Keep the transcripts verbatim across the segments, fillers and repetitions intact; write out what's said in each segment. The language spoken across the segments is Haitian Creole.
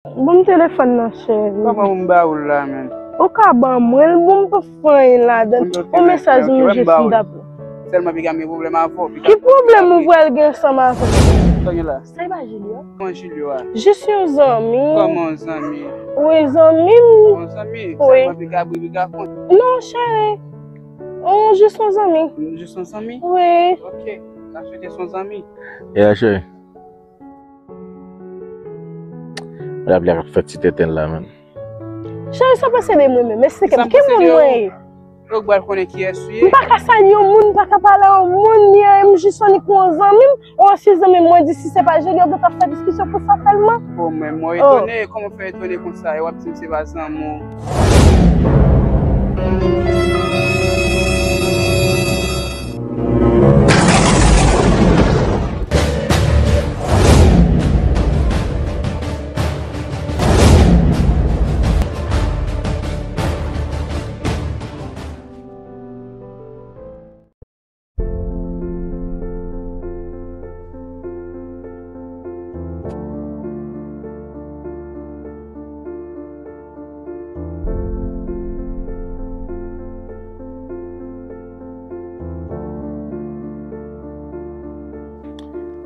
Ban m telefòn nan, cheri. Kòman pou m ba ou l la, menn? Ou ka ban mwen l, bon, m pa fè anyen ladan l. Ok, yon mesaj m jis m t ap. Sèlman piga m gen pwoblèm avè w. Ki pwoblèm ou pral gen ansanm avè m? Sa w gen la? Sa e pa Julio? Kòman Julio a? Jis yon zanmi. Kòman yon zanmi? Wi, zanmi m. Yon zanmi? Wi. Sèlman piga bri, piga kont. Non, cheri. Ou jis yon zanmi. Jis yon zanmi? Wi. Ok. N ap swete se yon zanmi. Yeah, cheri. Lapli a k ap fè ti tenten l la, menn. Cheri, sa pase de mwen menm. Esplike m, ki moun mwen ye? Ou pral konnen kiyès ou ye. M pa ka salye yon moun, m pa ka pale a yon moun, ni anyen, m jis annik yon zanmi m, yon ansyen zanmi m, mwen di si se pa Julio, nou t ap fè diskisyon pou sa sèlman. O, men mwen etone, kòman w fè etone konsa, e w ap di m se pa zanmi w?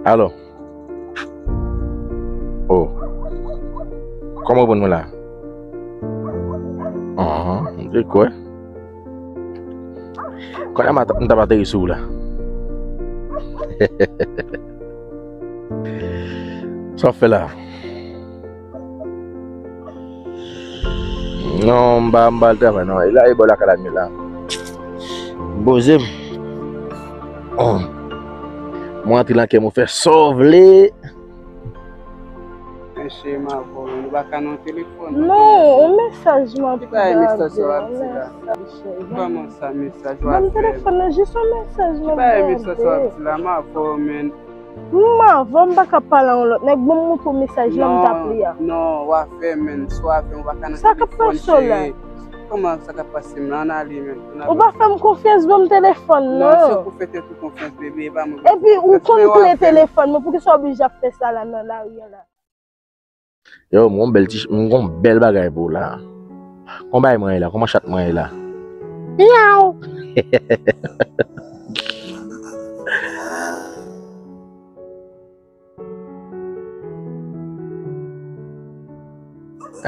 Alo. Oh. Kòman w reponn mwen la? Anhan, m te kwè. Kounye a m t ap ateri sou ou la. Sa w ap fè la? Non, m pa, m pa al travay, non. E la, e bò lakay la, m ye la. M poze m. Mwen antre nan kè m, ou fè sa w vle. Men cheri, m avè w, men nou pa ka nan telefòn. Non, yon mesaj m ap gade, yon mesaj, cheri. Kòman sa, mesaj w ap fè? Ban m telefòn nan, jis yon mesaj m ap gade. Ki bagay mesaj w ap di la, m avè w, men. M avè w, m pa ka pale a yon lòt nèg, ban m montre w mesaj la m t ap li a. Non, non, w a fè, men, si w a fè, ou pa ka nan telefòn, cheri. Sa k ap pase w la? Kòman sa k ap pase m la? Ann ale, men. Ou pa fè m konfyans, ban m telefòn nan. Non, se ou k fè tèt ou konfyans, bebe, e pa mwen. Epi ou konn kle telefòn mwen, poukisa w oblije ap fè sa la nan lari a la? Yo, m gon bèl ti, m gon bèl bagay pou w la. Kòman bagay mwen ye la? Kòman chat mwen ye la? Miaw!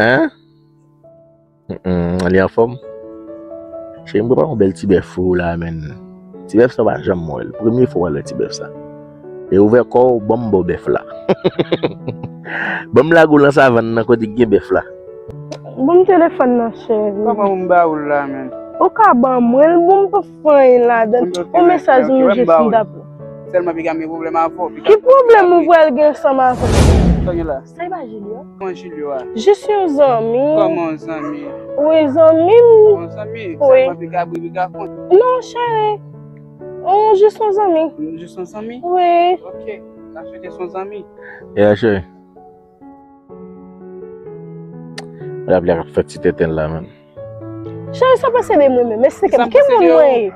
Hein? Mm, li anfòm? Cheri, m prepare yon bèl ti bèf pou ou la, menn. Ti bèf sa w pa janm wè l. Premye fwa w al wè ti bèf sa. E ouvè kò w, ban m ba w bèf la. Ban m lage w nan savann nan kote k gen bèf la. Ban m telefòn nan, cheri. Kòman pou m ba ou l la, menn? Ou ka ban mwen l, bon, m pa fè anyen ladan l. Yon mesaj m jis m t ap. Sèlman piga m gen pwoblèm avè w. Ki pwoblèm ou pral gen ansanm avè m? Sa w gen la? Sa e pa Julio? Kòman Julio a? Jis yon zanmi. Kòman yon zanmi? Wi, zanmi m. Yon zanmi? Wi. Sèlman piga bri, piga kont. Non, cheri. Ou jis yon zanmi. Jis yon zanmi? Wi. Ok. N ap swete se yon zanmi. Yeah, cheri. Lapli a k ap fè ti tenten l la, menn. Cheri, sa pase de mwen menm. Esplike m, ki moun mwen ye?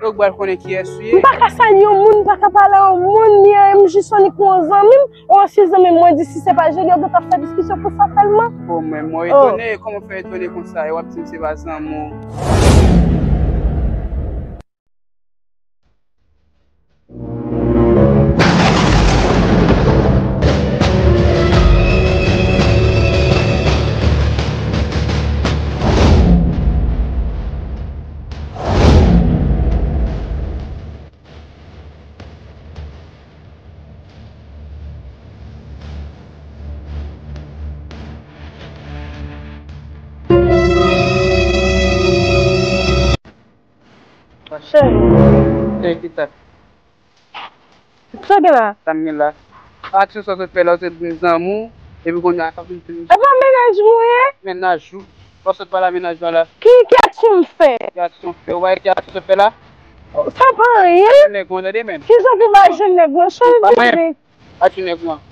Ou pral konnen kiyès ou ye. M pa ka salye yon moun, m pa ka pale a yon moun, ni anyen, m jis annik yon zanmi m, yon ansyen zanmi m, mwen di si se pa Julio, nou t ap fè diskisyon pou sa sèlman. O, men mwen etone, kòman w fè etone konsa, e w ap di m se pa zanmi w? Cheri. Cheri, ki sa? Sa gen la? Sa m gen la? Aksyon sa w sot fè la, w sot vin zanmi w, epi kounye a sa vin vin. E pa mennaj mwen ye? Mennaj ou? Sa w sot pale a mennaj mwen la? Ki, ki aksyon m fè? Ki aksyon w fè? Ou pa wè ki aksyon w sot fè la? Sa pa anyen. Nèg mwen, tande, menn. Kijan pou m al jwenn nèg mwen? Cheri, vini. Aksyon nèg mwen.